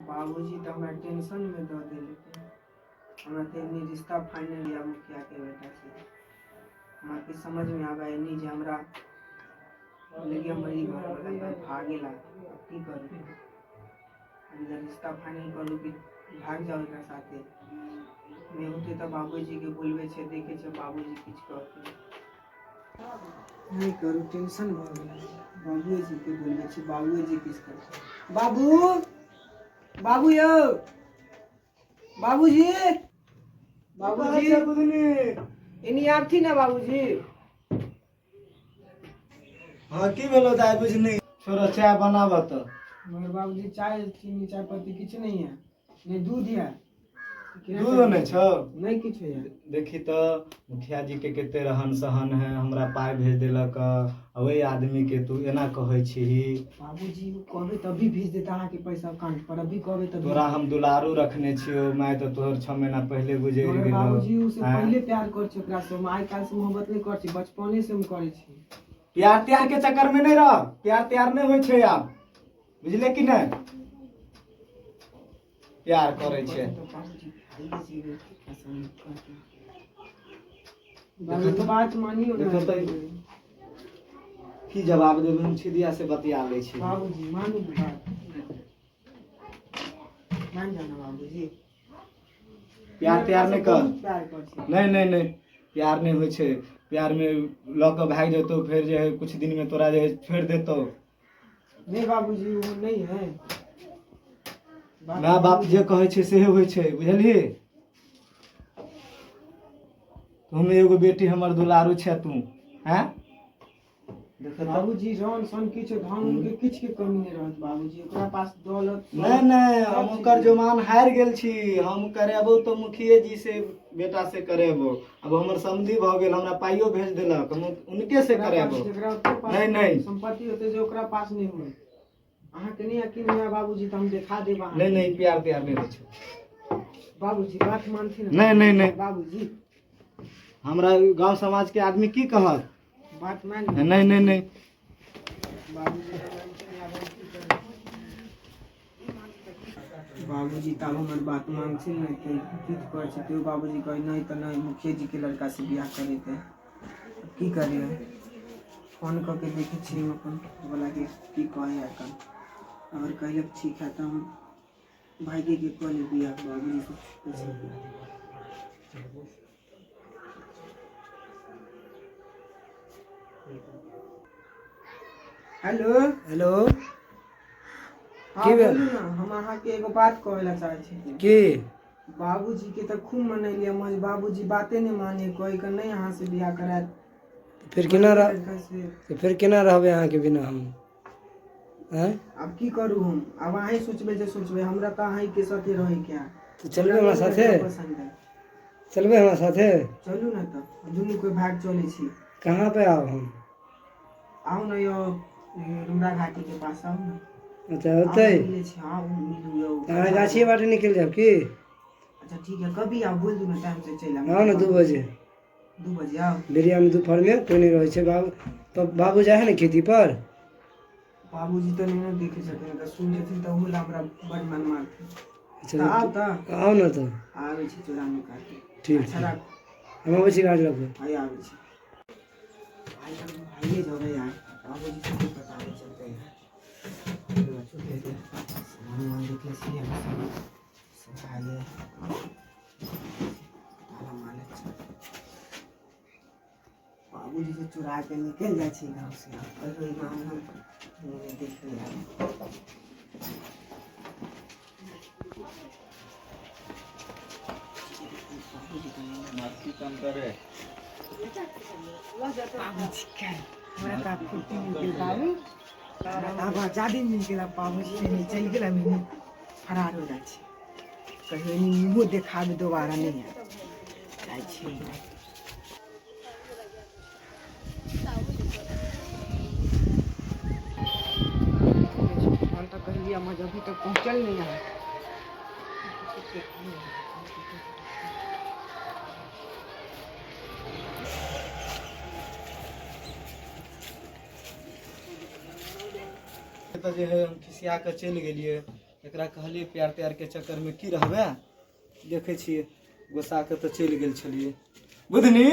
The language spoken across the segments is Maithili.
बाबूजी तऽ हमरा टेंशनमे दऽ देलकै। हमरा तऽ एनी रिश्ता फाइनल यऽ मुखियाके बेटासँ। हमरा किछु समझमे आबै नहि जे हमरा लेकिन हमर ई घरवला भागेला। आब की करू? अब इधर रिश्ता फाइनल करू कि भाग जाउ एकरा साथे? नहि होतै तऽ बाबूजीके बोलबै छै, देखै छै बाबूजी किछु कहतै। नहि करू, टेंशन भऽ गेल। बाबूजीके बोलबै छै, बाबूजी किछु करतै। बाबू, बाबू यौ, बाबूजी, बाबूजी, एनी आबथि ने बाबूजी। हाँ, की भेलो दाइ बुझनी? छोड़ो, चाय बनाबऽ तऽ। मगर बाबूजी, चाय चीनी चाय पत्ती किछु नहीं है, नहीं दूध है। दूध नहि छौ? नहीं किछु है। देखी तऽ मुखिया जी के कते रहन सहन है, हमरा पाइ भेज देलक आ ओहि आदमी के तू एना कहै छीही। बाबूजी, कहबै तभी भेज देता अहाँके पैसा अकाउंट पर, अभी कहबै तभी। तोरा हम दुलारू रखने छियौ, माय तऽ तोहर 6 महीना पहिले गुजरि मगर गेलौ। बाबूजी, उसे आँय? पहले प्यार कर छी ओकरा से हम, आइ काल्हि से मोहब्बत नहीं कर छी, बचपने से हम करै छी। प्यार त्यार के चक्कर में नहीं रह, प्यार त्यार नहीं होइ छै आब, बुझले कि नहि? प्यार करै छै। तऽ बाबूजी भाइये जेबै पसंद करके। बाबूजी, बात मानियो ना। देखो तऽ की जवाब देबै हम छिदिया से, बतिया लै छी। बाबूजी, मानू बात, मान जाओ ना बाबूजी। प्यार त्यार नहि कर। बहुत प्यार कर छी। नहि नहि नहि, प्यार नहि होइ छै। प्यार में लऽ कऽ भागि जेतौ, फेर जे है कुछ दिन में तोरा जे है छोड़ि देतौ। नहीं बाबूजी, वो नहीं है बात। माय बाप जे कहै छै सेहे होइ छै, बुझलही? हम एगो बेटी हमर दुलारू छै तू हैं, देखो तऽ। बाबूजी, रन सन किछु धन उन के किछु के कमी नहीं रहत बाबूजी, ओकरा पास दौलत सब- नहि नहि, हम सब ओकर चीज। जमान हारि गेल छी। हम करेबो तऽ मुखिये जी से बेटा से करेबो। अब हमर समधि भऽ गेल, हमरा पाइयो भेज देलक, हम उनके से ओकरा पास करेबो। जेकरा ओते पास नहि, नहि। संपत्ति होते जे ओकरा पास नहीं होय। अहाँके नहीं यकीन हुए बाबूजी तऽ हम देखा देब अहाँके। नहि नहि, प्यार त्यार नहि होइ छै। बाबूजी, बात मानथिन। नहि नहि नहि। बाबूजी। हमरा गाँव समाज के आदमी की कहत? बात मान। नहि नहि नहि। बाबूजी तऽ मानथिन, आब हम की करू? बाबूजी तऽ आब हमर बात मानथिन नहि तऽ जिद करै छै, तैयो बाबूजी कहै नहि तऽ नहि, मुखिये जी के लड़का से बियाह करेतै। की करियै? फोन कऽ के देखै छियै हम अपन वला के, की कहै एखन। अगर कहलक ठीक है तऽ हम भाग्य के कऽ लेब बियाह बाबूजी से पैसा। हेलो। हेलो। हाँ। की भेल? बोलू ने, हम अहाँके एगो बात कहै लए चाहै छी। की? बाबूजी के तऽ खूब मनैलियै, मगर बाबूजी बाते नहि माने, कहै के नहि अहाँ से बियाह करायत। फिर केना रह लड़का से। तऽ फेर केना रहबै अहाँके बिना हम, आँय? आब की करू हम? आब अहीं सोचबै जे सोचबै, हमरा तऽ अहीं के साथे रहै के है। तऽ चलबै हमरा साथे? लड़का पसंद है। चलबै हमरा साथे? चलू ने तऽ दुनू कोइ भाग चलै छी। कहाँ पे आउ हम? आउ ने यौ, रुमरा घाटी के पास आउ ने। अच्छा। आउ ओतै? ने, मिलै छी। हाँ, मिलू यौ। तऽ अहाँ गाछिए बाटे निकलि जायब की? अच्छा ठीक है, कभी आउ बोल दू ने, टाइम से चलि आउ ने 2 बजे। 2 बजे आउ। बेरियामे दुपहरमे कोइ नहि रहै छै। बाबू तऽ बाबू जाइ हइ ने खेती पर? बाबूजी तऽ नहि ने देखै छथिन, अगर सुनि लेथिन तऽ ओहो लए हमरा बड़ मन मारथिन। अच्छा। तऽ आउ तऽ। आउ ने तऽ। आबै छी चोरा नुका के। ठीक। अच्छा, ठीक। राख। हम अबै छी गाड़ी लऽ कऽ। भाई, आबै छी। भाई, हम भाइये जेबै यार, बाबूजी से की पता नहि चलतै यार। सामान उमान देखले छी हम सब, सब भागे ताला मारले छै। बाबूजी से चुरा के निकलि जाइ छी गाँव से। आब कहियो ई गाँव हम नहि देखबै आब। बाबूजी तऽ नहि। बाबूजी के हमरा तऽ आब फुर्ती मिल गेल बाबू, हमरा तऽ आब आजादी मिल गेल। आब बाबूजी से चलि गेल, हम एनी फरार हो जाइ छी, कहियो एनी मुँहो देखाबे दोबारा नहि आयब। जाइ छी हम। हम तऽ कहलियै हम अभी तक पहुँचल नहि है। तऽ जे है हम खिसिया कऽ चलि गेलियै। एकरा कहलियै प्यार त्यार के चक्कर में की रहबै, देखै छियै गोसा के तऽ चलि गेल छलियै। बुधनी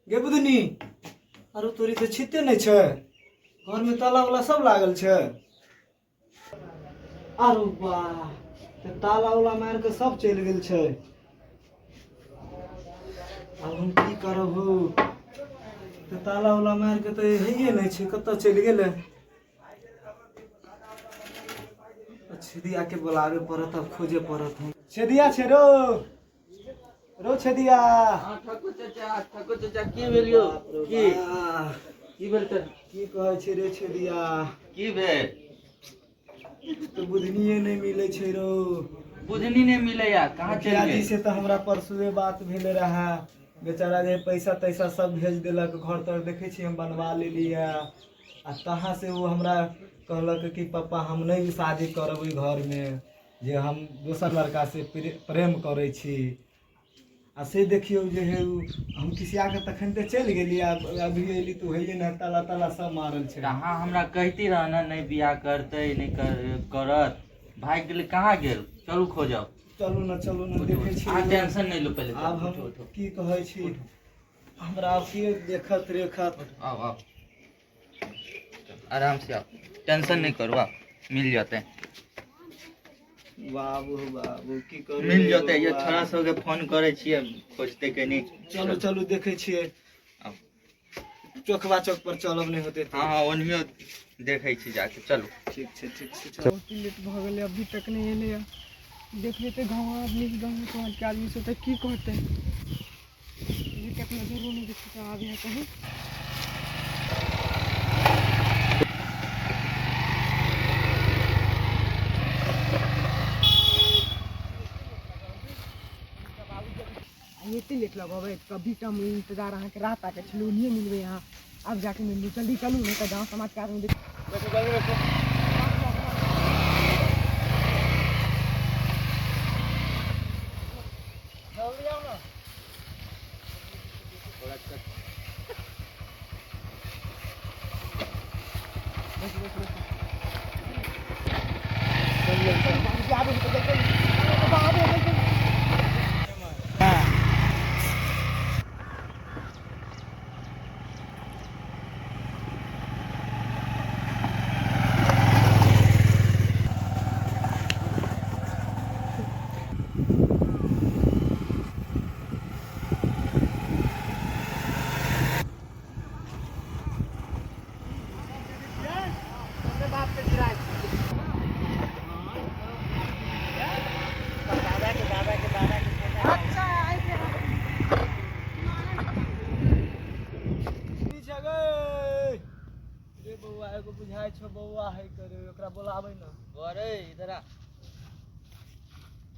गे बुधनी, आरो तोरी तऽ छिते नहि छै, घर में ताला वाला सब लागल छै। आरो वाह, तऽ ताला उला मारि कऽ सब चलि गेल छै। आब हम की करब हौ, तऽ ताला उला मारि कऽ तऽ हैये नहि छै, कतऽ चलि गेलै? छेदिया के बोलाबे पड़त, आब खोजे पड़त। हम छेदिया छै रो रो छेदिया। ठाकुर चाचा, ठाकुर चाचा, की भेल यौ? बाप रो की बा। की भेल तऽ? की कहै छै रे छेदिया? की भेल? तऽ बुधनिये नहि मिलै छै रो। बुधनी नहि मिलैया? कहाँ चलि मुखिया जी गेल? से तऽ हमरा परसुए बात भेल रहए, बेचारा जे पैसा तैसा सब भेज देलक, घर तर देखै छी हम बनवा लेलियै। आ तहाँ से ओ हमरा कहलक कि पप्पा हम नहि शादी करब ओहि घरमे, जे हम दोसर लड़का से प्रेम करै छी। आ से देखियौ जे हे उ हम खिसिया कऽ तखन तऽ चलि गेली, आ अभी अयली तऽ होइए ने, ताला ताला सब मारल छै। कहाँ हमरा कहती रह ने, नहि बियाह करतै, नहि करत, भागि गेलै। कहाँ गेल? चलू खोजब। चलू ने, चलू ने, देखै छी। अहाँ टेंशन नहि लू पहिले। आब हम उठू, उठू। की कहै छी, हमरा आब के देखत रेखत? आउ आउ, आराम से आउ, टेंशन नहि करू, आउ, मिल जेतै। बाबू बाबू की करू मिल रे जेतै। ये बौआ? छोरा सबके फोन करै छियै, खोजतै कनी। चलू चलू, देखै छियै। आउ। चौकवा चौक पर चलब, नहि होतै तऽ। हँ हँ, ओनहियो देखै छी जाके, चलू। ठीक छै, ठीक छै, चलू। बहुत लेट भऽ गेलै, अभी तक नहि एलैए। देख लेतै गाँव आदमी, गाँव समाजके आदमी सब तऽ की कहतै? अभी तक नजरो नहि देखै तऽ आबै है कहीं। एते लेट लगबै? कभी तऽ हम इंतजार अहाँके रात आके छलहुँ, ओन्हिए मिलबै अहाँ, आब जाके मिलू। जल्दी चलू, नहि तऽ गाँव समाजके आदमी देख। की छै गै? रे बौआ, एगो बुझाइ छौ बौआ है करे, ओकरा बोलाबै ने। अरे इधर आ।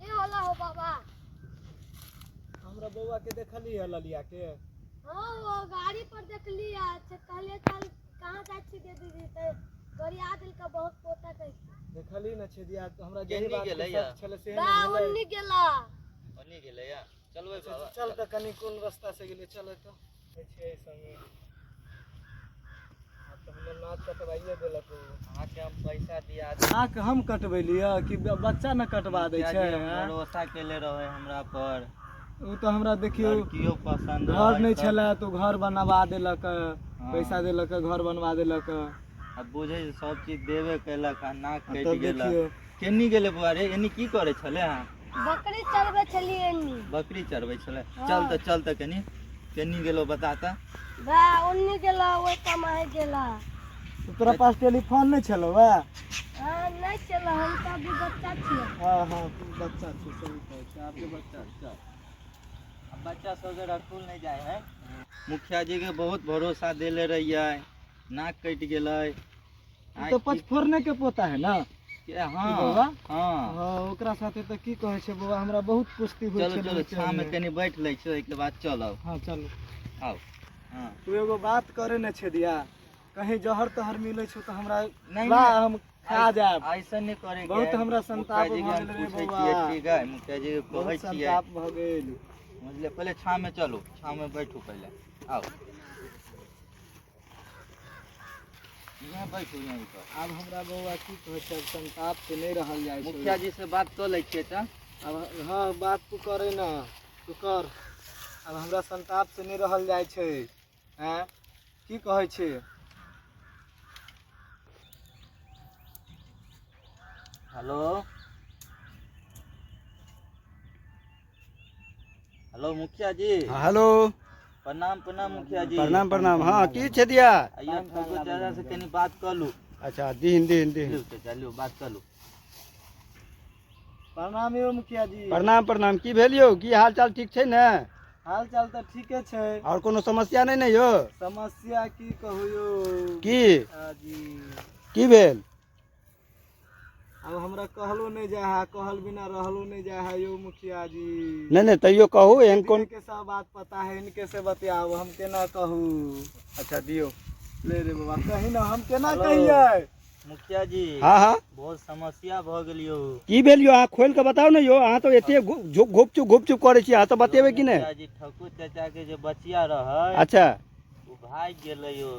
की होला हो बाबा? हमरा बौआ के देखली है ललिया के? हाँ, वो गाड़ी पर देखली। अच्छा, कहलिए चल कहाँ जाइ छी दे दीदी, तऽ गरिया दिलका बहुत पोता कहि। देखली ने छेदिया, हमरा जेही केन्नी बात के गेलै शक या? छलै से बा नहि भेलै। उन्नी गेला। ओन्नी गेलैया, चलबै बाबा? चल तऽ, कनि कोन रास्ता से गेलै, चल तऽ। छै संगे आब तऽ हमर नाक कटवाइए देलक ओ। अहाँके हम पैसा दिया देब। नाक हम कटबेलियै कि बच्चा ने कटवा दै मुखिया छै? जी आँय? भरोसा केले रहे हमरा पर। ओ तऽ हमरा देखियौ लड़कियो पसंद घर रहै नहि सब। छलै तऽ ओ घर बनवा देलक, पैसा देलक, घर बनवा देलक। आ बुझै छै, सब चीज देबे केलक आ नाक आ कटि तब गेलक। देखियौ। केन्नी गेलै बौआ रे? एनी की करै छलै अहाँ? बकरी चरबै छलियै एन्नी। बकरी चरबै छलै? चल तऽ, चल तऽ, कनी केन्नी गेलो बता तऽ। बा उन्नी गेला, ओहि कमाए गेला। तऽ तोरा पास टेलीफोन नहि छलौ वा? हाँ, नहि छला, हम तऽ अभी बच्चा छियै। हँ हँ, तू बच्चा छी, सही कहै छै, आबके बच्चा चल। आ बच्चा सबके रखुल नहि जाइ है। मुखिया जी के बहुत भरोसा देले रहियै, नाक कटि गेलै। ई तऽ पचफोरने के पोता है ने? हँ। ई बौआ? हँ। हँ, ओकरा साथे तऽ की कहै छै बौआ, हमरा बहुत कुश्ती होइ चलू छलै चलू, ओहि छाँह में टाइममे। कनि बैठ लै छी, ओहिके बाद चलब। हँ, चलू। आउ, हँ। तू एगो बात करे ने छेदिया, कहीं जहर तहर मिलै छौ तऽ हमरा नहि, ला, नहि। हम खा जायब। ऐसा नहि करे के बहुत है। हमरा संताप मुखिया जी के भऽ हम गेल रे पूछै बौआ। छियै, ठीक है, मुखिया जी के कहै बहुत छियै। संताप भऽ गेल। बुझलियै? पहिले छाँह में चलू, छाँह में बैठू पहिले, आउ। यहाँ बैठू यहीं पर। आब हमरा बौआ की कहै छै, आब संताप से नहि रहल जाइ छै। मुखिया जी से बात कऽ लै छियै तऽ। आब हँ बात तू करे ना, तू कर। आब हमरा संताप से नहि रहल जाइ छै। आँय की कहै छै? हेलो हेलो मुखिया जी। हेलो। प्रणाम प्रणाम मुखिया जी। प्रणाम प्रणाम। हाँ की छै दिया? आइयो ठाकुर चाचा से कनी बात कऽ लू। अच्छा दिन दिन दिन। लिउ चाचा लिउ, बात कऽ लू। प्रणाम यौ मुखिया जी। प्रणाम प्रणाम। की भेल यौ, की हाल चाल ठीक छै ने? हाल चाल तऽ ठीके छै। आओर कोनो समस्या नहि ने यौ? समस्या की कहू यौ। की जी की भेल? आब हमरा कहलो नहि जाइ है, कहल बिना रहलो नहि जाइ है यौ मुखिया जी। नहि नहि तैयो कहू, एहन कोन के सब बात पता है, इनके से बतियाओ, हम केना कहू? अच्छा दियौ। ले रे बाबा कही ना, हम केना हेलो। कहियै? मुखिया जी। हाँ हाँ। बहुत समस्या भऽ गेल यौ। की भेल यौ, अहाँ खोलि कऽ बताउ ने यौ। अहाँ तऽ एते घुपचुप घुपचुप करै छी, अहाँ तऽ बतेबै कि नहि? मुखिया जी ठाकुर चाचा के जे बचिया रहै, अच्छा, ओ भागि गेलै यौ।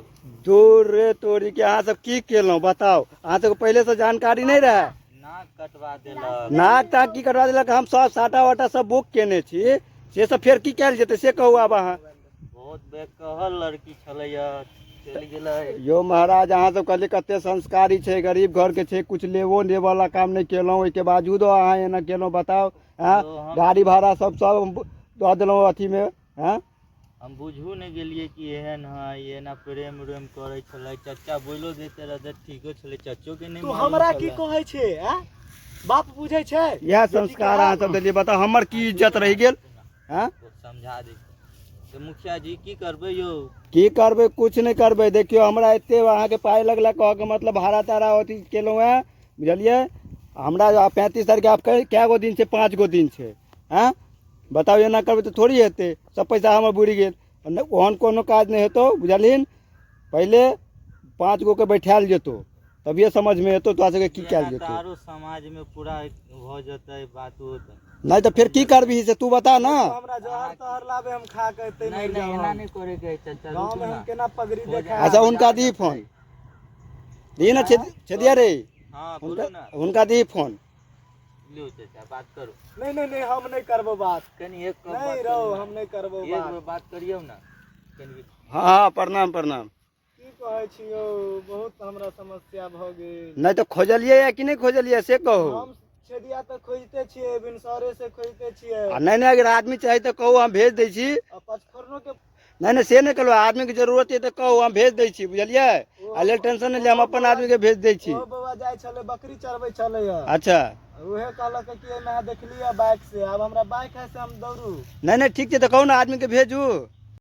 दूर रे तोरी के, अहाँ सब की केलहुँ बताउ? अहाँ सबके पहिले से जानकारी नहि रहै? नाक कटवा देलक। नाक ताक की कटवा देलक? हम सब साटा वाटा सब बुक केने छी, से सब फेर की कयल जेतै से कहू आब अहाँ। बहुत बेकहल लड़की छलैया, चलि गेलै। यौ महाराज, अहाँ सब कहलियै कते संस्कारी छै, गरीब घरके छै, कुछ लेबो देबऽवला काम नहि केलहुँ, ओहिके बावजूदो अहाँ एना केलहुँ बताउ? आँय यौ, हम गाड़ी भाड़ा सब सब दऽ देलहुँ अथीमे। आँय हम बुझू नहि गेलियै कि एहन है, एना प्रेम उरेम करै छलै। चचा बोलो देते रहते ठीको छलै, चचो के नहि तू मालूम हमरा की छलै। कहै छै? आँय बाप बुझै छै? इएह संस्कार अहाँ सब देलियै, बताउ हमर की इज्जत रहि गेल? आँय समझा दे तऽ मुखिया जी की करबै यौ? की करबै? कुछ नहि करबै। देखियौ हमरा एते अहाँके पाइ लगला, कहऽके मतलब भाड़ा ताड़ा अथी केलहुँ हेँ, बुझलियै? हमरा 35 तारीख आब कए गो दिन छै? 5 गो दिन छै। आँय बताउ, एना करबै तऽ थोड़ी हेतै? सब पैसा हमर बुड़ि गेल। नहि ओहन कोनो काज नहि हेतौ, बुझलहिन? पहिले 5 गोके बैठायल जेतौ, तभिए समझमे एतौ तोरा सबके की कयल एना तऽ जेतौ। आरो समाज में पूरा भऽ जेतै बात उत। नहि तऽ फेर की करबिही से तू बता ना। हमरा जहर तहर लाबे, हम खा के एते नहीं मरि नहीं जाब एना हम। नहीं करे के है चाचा। गाँव रुकू में हम ना। केना पगड़ी हो देखा? जाए। अच्छा हुनका दी फोन, दी ना छेदिया रे। हाँ हुनका बोलू ना। हुनका दी फोन। लियो चाचा बात करू। नहीं नहीं नहीं, हम नहीं करबो बात। कनी एक कप नहीं बात रहो, करू ना। हम नहीं करबो एक बात। बेर बात करियौ ना कनी। हाँ हाँ प्रणाम प्रणाम। की कहै छी यौ, बहुत हमरा समस्या भऽ गेल। नहि तऽ खोजलियै या कि नहि खोजलियै से कहू। हम छेदिया तऽ खोजिते छियै, भिनसरे से खोजिते छियै। आ नहि नहि अगर आदमी चाही तऽ कहू, हम भेज दै छी। आ पचफोरनो के। नहि नहि से नहि कहलहुँ, आदमीके जरूरत यऽ तऽ कहू, हम भेज दै छी, बुझलियै? आ लेल टेंशन नहि ले, हम अपन आदमीके भेज दै छी। ओ बौआ जाइ छलै, बकरी चरबै छलै। अच्छा। उहे कहलक कि एहिमे अहाँ देखलियै बाइक से, आब हमरा बाइक है से हम दौड़ू? नहि नहि ठीक छै, तऽ कहू ने आदमीके भेजू।